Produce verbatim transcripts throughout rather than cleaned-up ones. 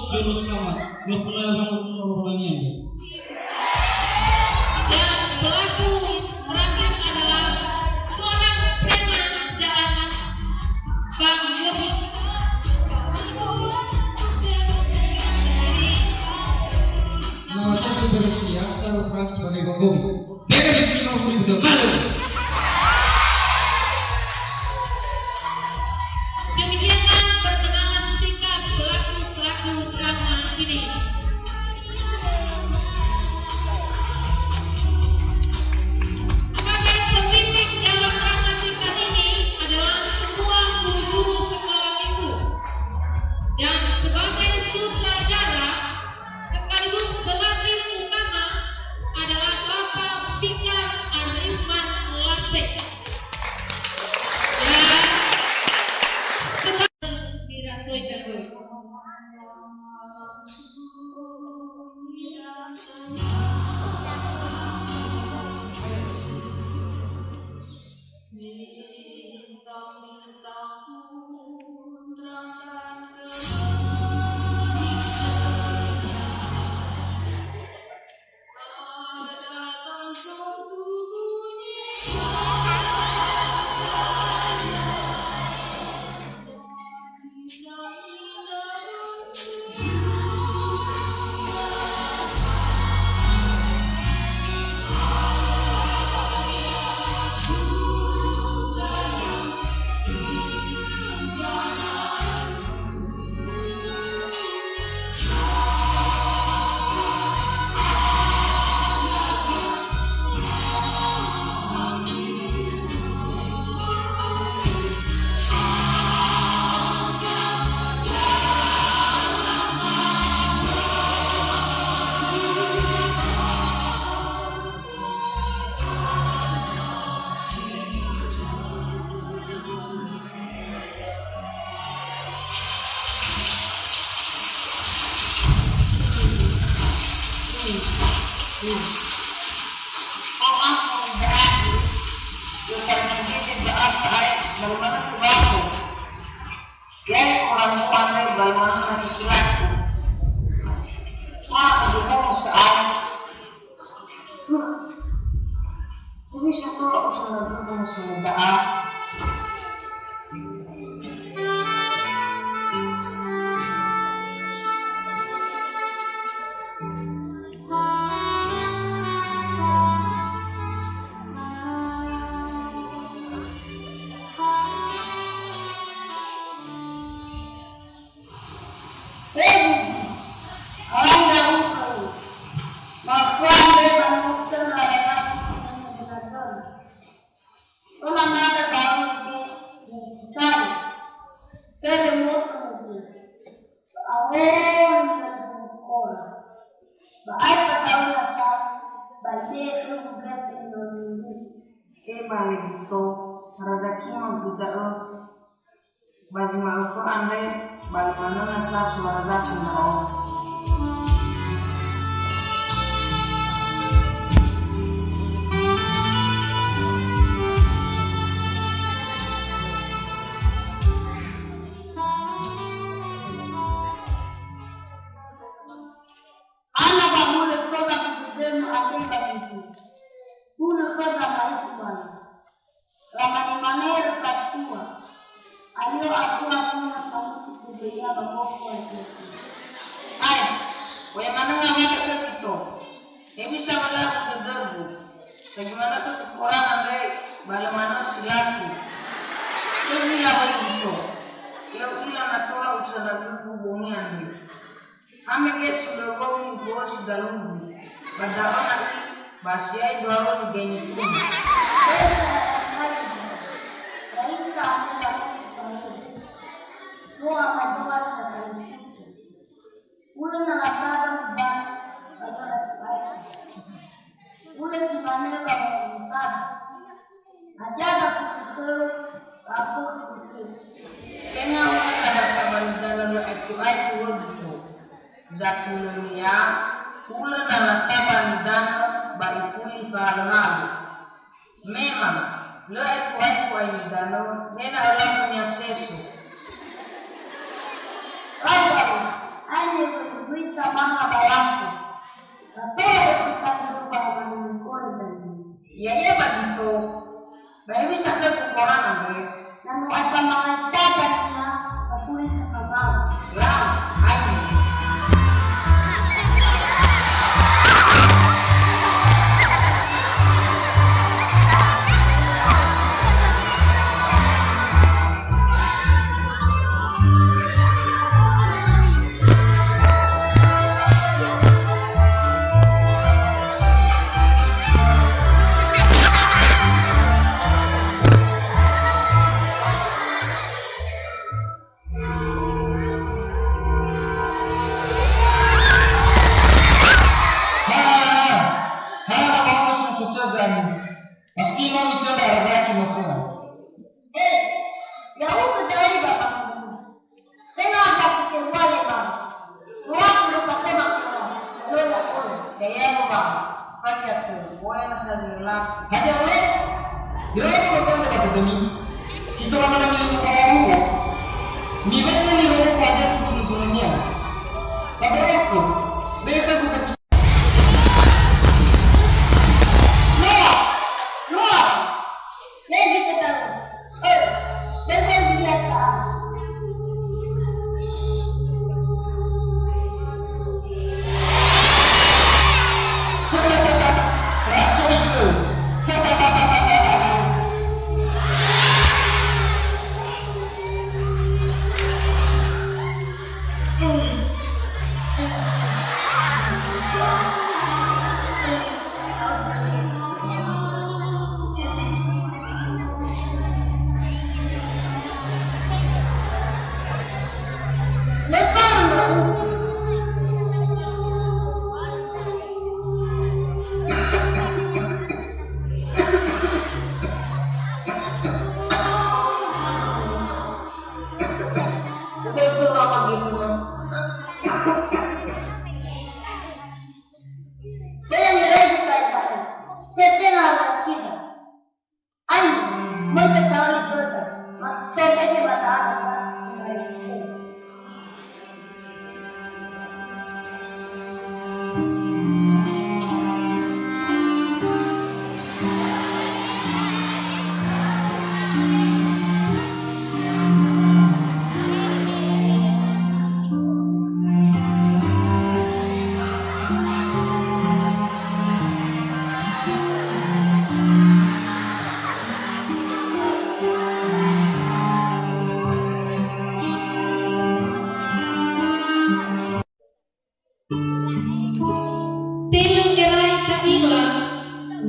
Juru selamat, dua puluh lima orang orang yang. Dan pelaku terakhir adalah seorang preman jalanan, Bang Yobi. Nama saya Saudara Surya, saya berperan sebagai Bang Yobi. Beda di sini, Bang Yobi, udah malu. Demikianlah perkenalan singkat pelaku-pelaku drama ini. Sebagai pemimpin dalam drama singkat ini adalah semua guru-guru sekolah minggu. Dan sebagai sutradara sekaligus pelatih utama adalah Bapak Fikar Arifman Lasek. Ya, sebab dirasoi jago. Yae orang tua andre ba manö nasi laku. Wah, aku mau sa'ae. Huh. Aku bisa kok sama dulu sama da'a. Fefu, aohaga'u khöu. Mafuande ba nutö naraga binatang. Tola mada da'ö mucari. Sede moto muzi. Awoli khöu. Ba aefa da'ö nasa, ba ibe'e khögu gete inomi. E, ba Legito, razakima gö da'ö. Ba zi ma'ökhö andre, ba lö manö nasa suara zaku ndra'o. Hana ba hulö khöda mudödömö andre ba ibu. Hulö khöda ma'ifu manö. Lamane-mane ira fatua, "Alio atua funa samusi khö döia ba mboku Legito." Ae, oya manö ngawalö khö Legito. Hewisa wa lagu dödögu. Bagi manö khögu korang andre, ba lö manö si laku. Lö u'ila wa Legito. Lö u'ila na tola usandra khögu bongi andre. Ha mege sulöwöu nifo'ö si dalugu, ba da'ö na'i, ba si'ai dua roni gai nifunu. Ulö na lataba nidanö ba lö aetu-aetu. Ulö si mane ba wa'urutada. Hadia dafufu khöu, ba fofu khöu. Tenga ulö na lataba nidanö lö aetu-aetu wögi khöu. Zatulönia, ulö na lataba nidanö ba ifuli fahalö-halö. Memang, lö aetu-aetu ai nidanö, me na ölafunia seso. Ae, ae, ae, Hadia ole? Iraodo ba dödömi, si tola manö milinu oya luo. Miwenga nirongo ba hadia gunö-gunönia. Ba böröku, böi khögu gepisa. Noa! Noa! Lezi ketahu. Eh, betul biasa. Ayo, möi fetawali khöda, ma so dege ba da'ö. Tenö erai ta'ila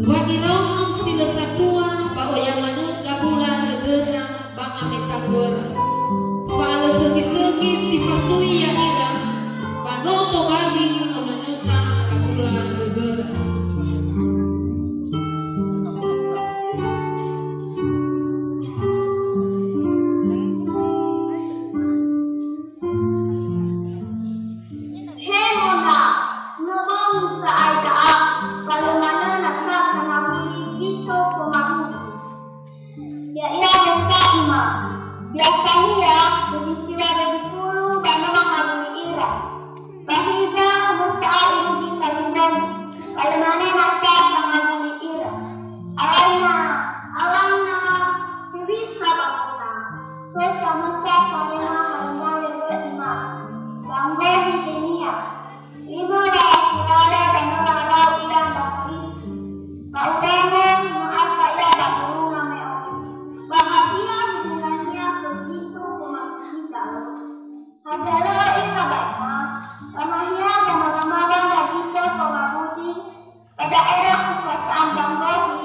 wa iraono si lö satua ba oya manö gabula dödöda ba ametagöra. Fa'alösögi-sögi si fasui ya'ira, ba no tobali onönöta gabula dödöra. He Mona, no bongi sa'ae da'a, ba lö manö nasa sangawuli Vito Komahudi. Ya'ia Musa Ima. Biasania, dödö siwawe dufulu ba no mangawuli ira. Ba hiza, no sa'ae irugi Kalimbong, ba lö manö nasa sangawuli ira. Alaina, alaina, hewisa ba Mona, so samösa karema halömale wöi Ima. Ba nggohi dönia. Lima wa'asi rawa ba no rawau ira ba polisi. Ba urongo no afa ia ba gurunga me ofis. Ba hadia hubungania khö Vito Komahudi da'ö? Hadia lö ira ba Ima? Ba mahia ba mawamawa ndra Vito Komahudi ba da'era kekuasaan ba nggohi?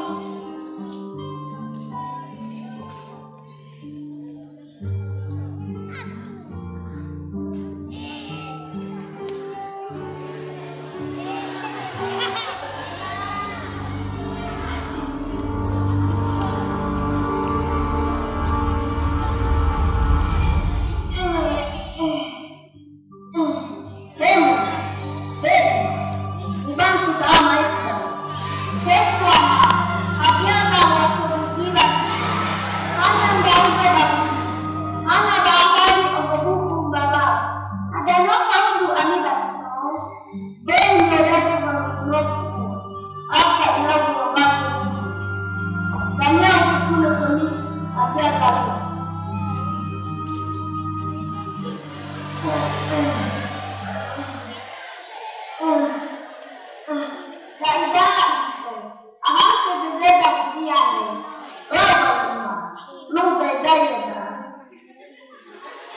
Hemu, he, ubantu ta'amaikha. He Tuha, hadia ba wa khögu iwa? Hana ndra'ugö ba buli, hana ba akali ogobu'u mbawa. Hadia no faudu ami ba zinau? Böi mi'odafi wolo'ö nofu. Akha ilau wolo'ö. Dania ufutulö khömi, hadia da'ö? Da'ida'a, ahakhö dödöda budia andre. Öma, öma. No da'ida'a da'a.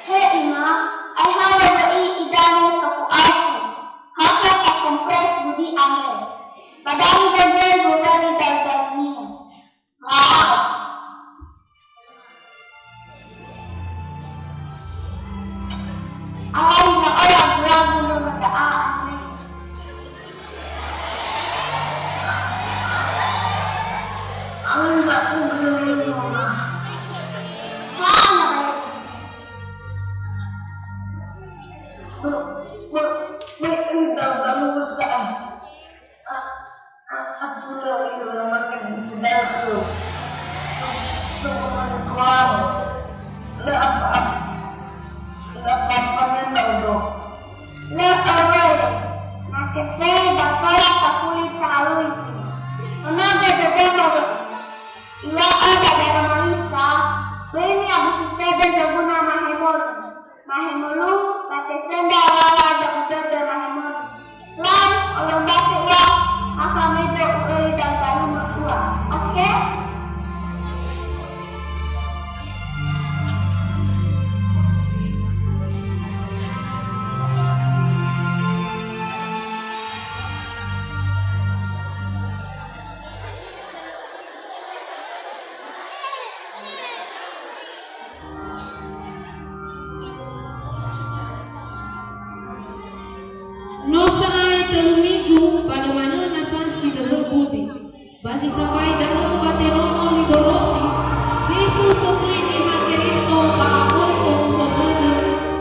He Ima, aeha wöi idanö sofu aetu. Hakha takompres budi andre. Ba danö dödö gowöli da'i-da'inia. Alai ndra'o lagu-lagu nono da'a andre. Alai ndra'ugö nono. Hana. Be, be, be, be, be, be, be, be, be, be, be, Mahemolu, ba tesenda lala ba udödö mahemolu. Lau, olombase ua, ha famedo u'öli danggalu mekua. Oke? No sa'ae tölu minggu, ba no manö nasa si döhö budi. Ba zi tambai da'ö ba Terono Lidorosi, fefu sotõi Niha Keriso ba afõi omuso dödö,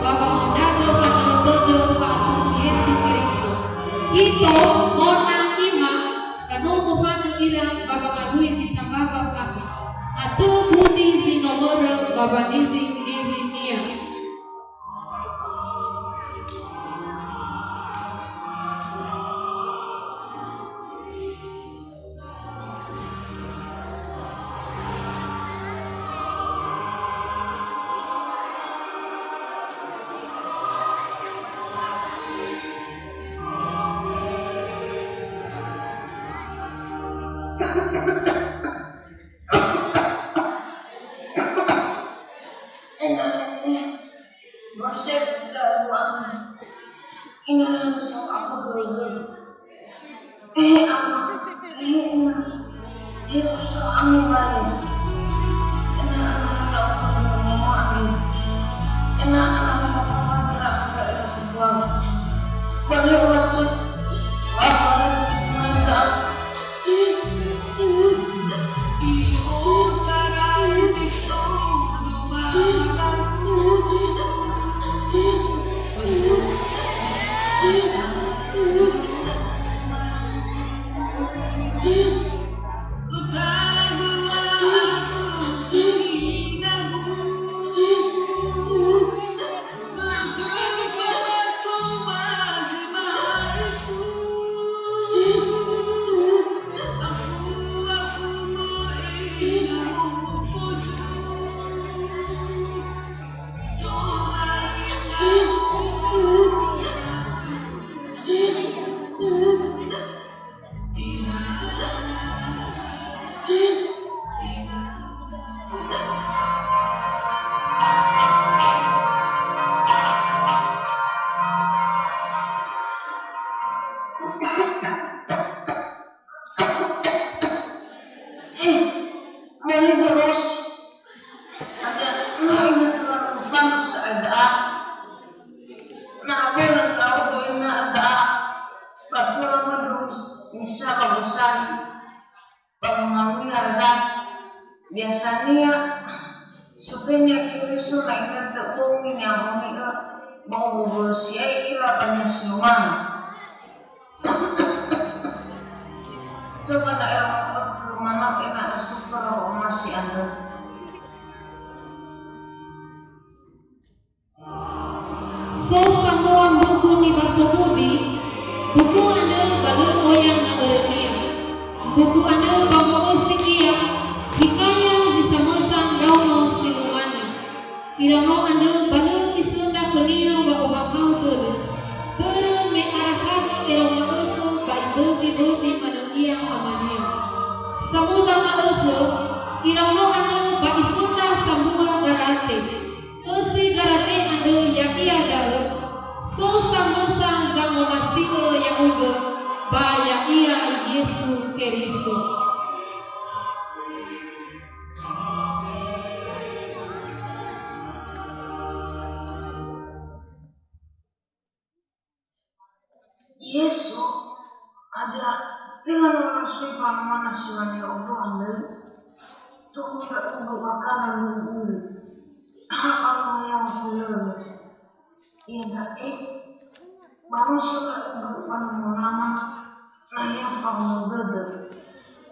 ba wa'ondragõ fa'atödödö fa'atulö Yesu Keriso. Ito, Ona, Ima, ba no mofanö ira ba wangalui zi sambamba fami. Atö budi zi no mörö ba wanizi-nizinia. Ena'ö, Proses da'ö wa'aga. Ina so aku dulu. Eh, Ama. Eh, Ina. Eh, so aku balik. Ina, Ama, so aku dulu, Ama, Ama. Ina, Ama, so aku balik, Ama, so aku balik. Balik, Ama. Apa, Ama, so aku Eh, moli terus. Ada, nah, ini terlalu panas ada. Nah, boleh tahu, boleh ada. Betul, betul. Bisa bagusan. Ba mangalui Razaki, biasania, sofenia Keriso na inötö bongi ni'amoni'ö ba owulo si'ai ira ba niha si no manga. Coba na erau ma'ökhö manau ena'ö sukura wa'omasi andrö. So sambua mbuku nibaso budi, mbuku andrö ba lö oya nga'örönia. Mbuku andrö ba wo'ösi ia, si kaya zi samösa ndraono si numana. Iraono andrö ba lö isöndra khönia wa'ohahau dödö. Börö me arakhagö erau ma'ökhö ba ibözi-bözi manö ia amania. Samuza ma'ökhö, iraono andrö ba isöndra sambua garate. Ösi garate andrö ya'ia da'ö, so samösa zangomasi'ö ya'ugö, ba ya'ia Yesu Keriso. Yesu, hadia tenga no lasui ba mana si mane odo andrö? Tohugö u'akana lulu-lulu. Ha, ba no yawa fulölu. Iada'e, ba no so la'ugö ba no monama, na ya fa'ono dödö.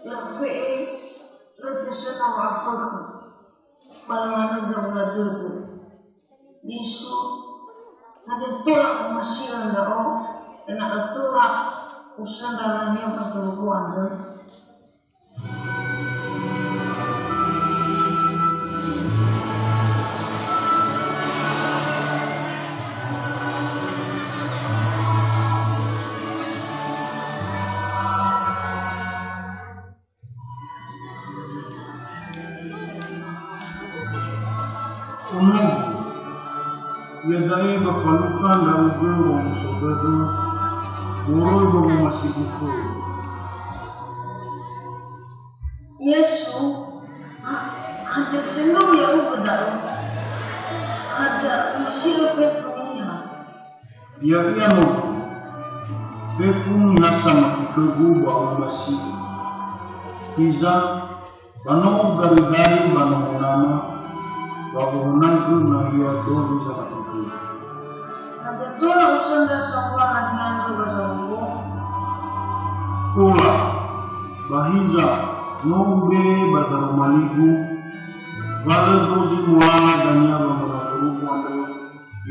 Lafe'e, lö tesöndra wa'afökhö. Ba lö manö gawula dödö. Yesu, hadia tola omasi'ö ndra'o, ena'ö tola usöndra nahia ba zorugo andrö? Da'e ba falukha ndra'ugö wa'omuso dödö moroi ba womasigu khöu. Yesu, ha-, hadia fendrou ya'ugö da'ö? Hadia omasi'ö fefu niha? Ya'ia nogu, fefu niha samati khögu ba omasi'ö. Hiza, ba no ugaridari ba nomo Nama, ba wohonaigö nahia dozi zamati khögu. Hadia tola usandra sambua haniha andrö ba ndra'ugö? Tola, ba hiza, no ube'e ba daroma ligu, wa lö dozi muala dania ba mbanua törugu andrö,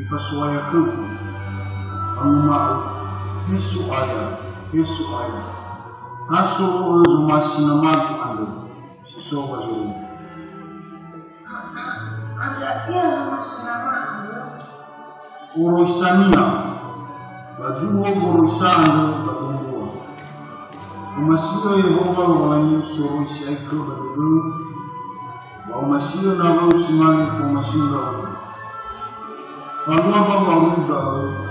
ifasuaya khögu. Wanguma'ö, "He So'aya, he So'aya, ha solo'ö zomasi namagu andrö si so ba zorugo." Andrö ia zomasi nama andrö? Oroisania, ba duo goroisa andrö ba gombua. Omasi'ö Yehowa Lowalangiu soroi si'aikö ba dödöu, ba omasi'ö nawöu si mane fomasiu ndra'ugö. Falua ba wa'auruda'ö.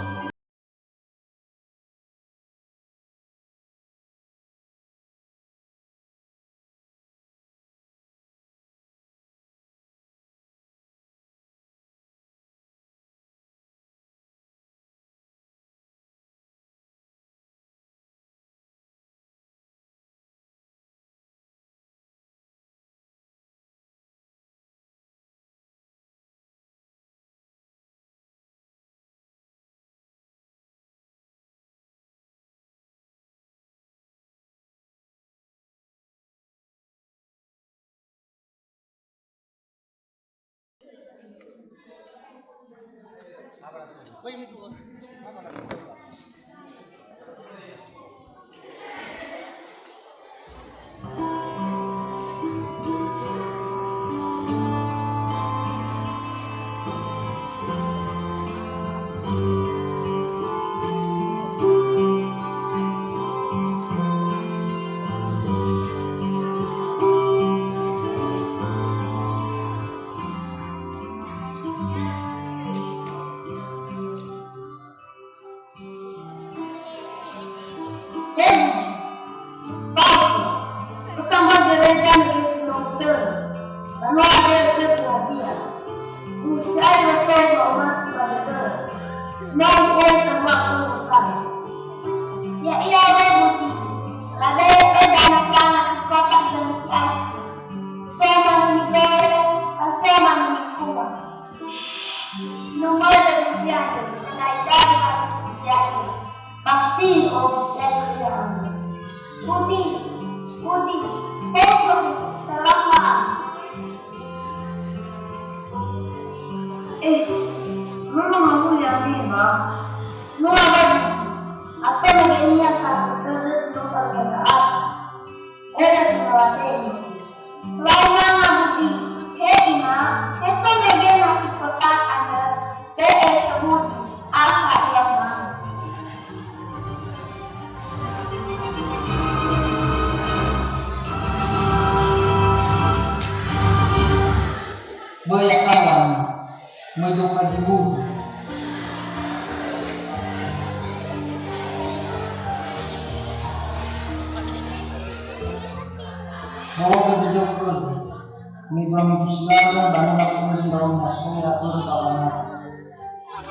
He Yesu, Pasu, usambua gereja Yesu Nonton, banua Yesu Nobia. Usiai lotong ba omasi ba dödö. No u'ohe sambua khöu Yerusalem. Ya'ia webudi, labe'e dana fanga si kotak dan si aiki. So manuni gole, ba so manuni kua. No möi dödö bianö, na ida'i ba bianö. Pasti, oh, bianö. Budi, budi, oh, selama. Eh, no mangawuli ami ba? No ada, atau mungkin ia satu kertas no permintaan. Ela si mawadeni. Launa ngabuti, he ina, he so mege nasi kotak andrö, be'e sebut, akha ia manu. Böi akala, möi dökha zi budu. Bawa ke bejau ke, mi dua minggu silaga, bana aku beli daun bakso ya, terus kawan.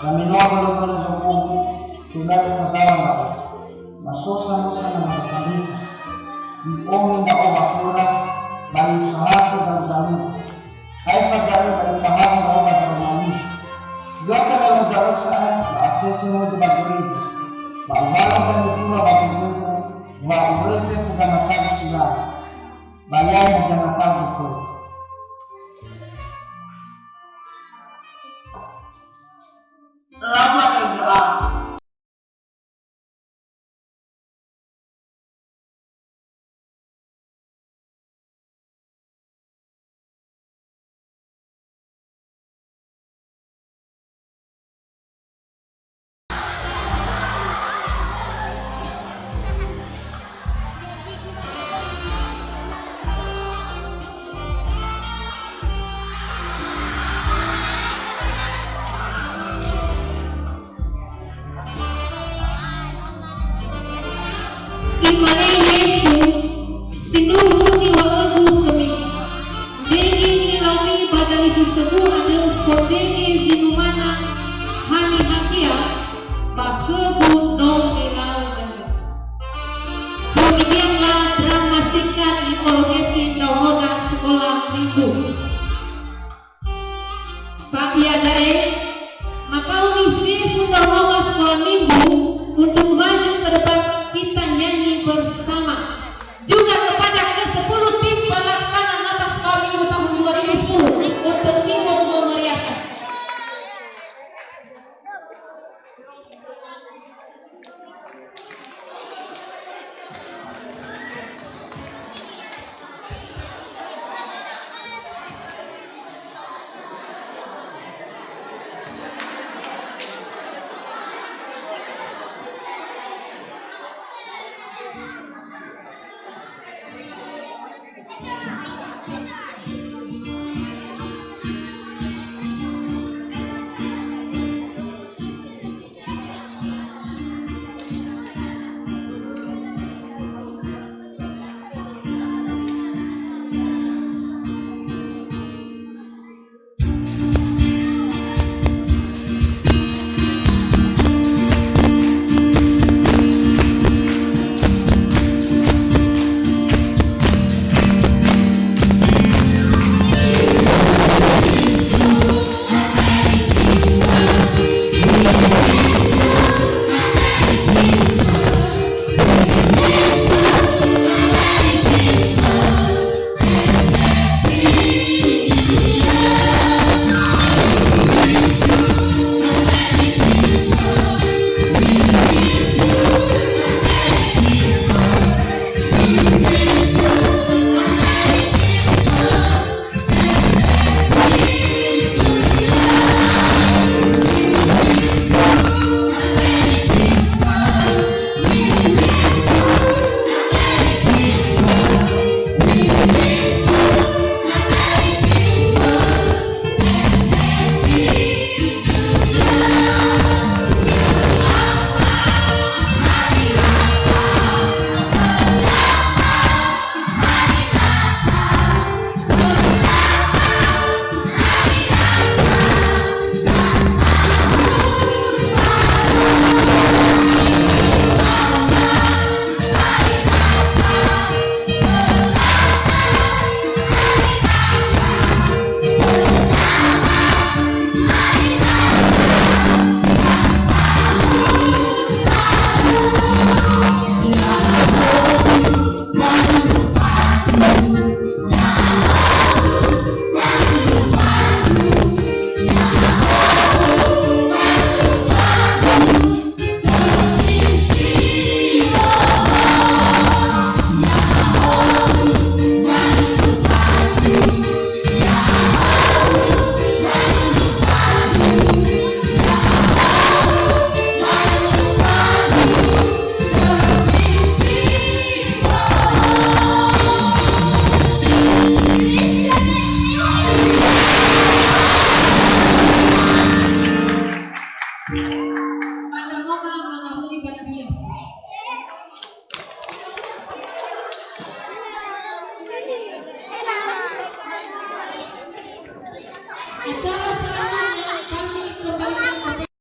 Ba me no abölö-bölö zokhögu, tebai ufazaŵa ndra'o. Ba so samösa na mangandrö. I'ohe ndra'o ba khöra, ba i'osahakö dalu-dalu. Aefa da'ö ba i'ohahö ndra'o ba daroma li. Göta me no da'ö sa'ae, ba asese möi ba gereja. Ba uhalö dania dua ba dödögu, wa uröi fefu ganakagu si lala. Ba ya'i na ganakagu khöu. Lama lega. Hadia ba khögu no milau da'ö. Demikianlah drama singkat yang olesi ndraonoda sekolah minggu. Ba iada'e, mataumi fefu ndraonoda sekolah minggu untuk maju ke depan, kita nyanyi bersama.